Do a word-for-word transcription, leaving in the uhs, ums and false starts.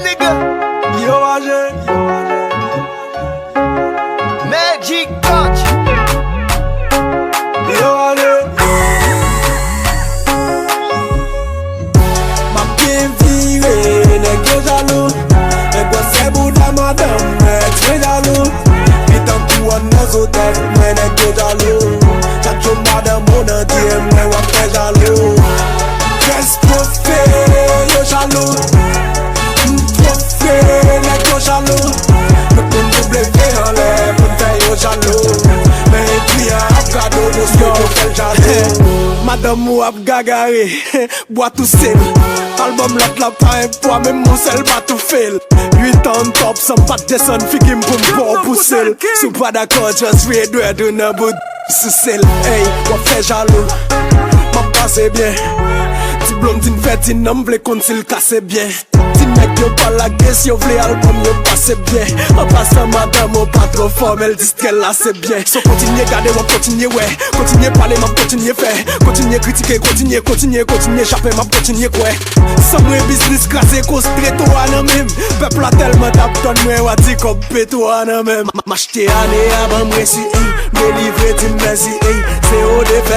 Nigga, yo age. Magic touch. Yo age. M ap byen vire, nèg yo jalou. Nèg yo fè bouda madanm, nèg yo jalou. Pitan pou an nan zotèl, mwen nèg yo jalou. Chak jou madanm ou nan D M, mwen w ap fè jalou. Fès pwofe, yo jalou. M pwofe, nèg yo jalou. Tout moun W anlè pou n fè yo jalou. Men epi an ap gade w, yo fè l jalou. Madanm ou ap gagare. Bwa touse l. Albòm lòt la pa en pwa, menm yon sèl pa toufe l. Uit an top, san m pa t desann figi m pou m pa w pouse l. Si w pa dakò, just voye dwèt ou nan bout, souse l. Ey, w ap fè jalou. M ap pase byen. Ti blonde fè ti nanm, vle konn si l kase byen. Ti nèg yo pa lage, si yo vle albòm yo pase byen. An pasan, madanm ou pa twò fò, men l distrè l ase byen. So kontinye gade, w ap kontinye wè. Kontinye pale, m ap kontinye fè. Kontinye kritike, kontinye, kontinye, kontinye chape, m ap kontinye kwè. San mwen biznis kraze koz treto a nan men m. Pèp la tèlman t ap tann mwen, w a di kòb peto a nan men m. M achte ane a, ban m resi, ey. Delivre, di m mèsi, ey. Se yo defèt.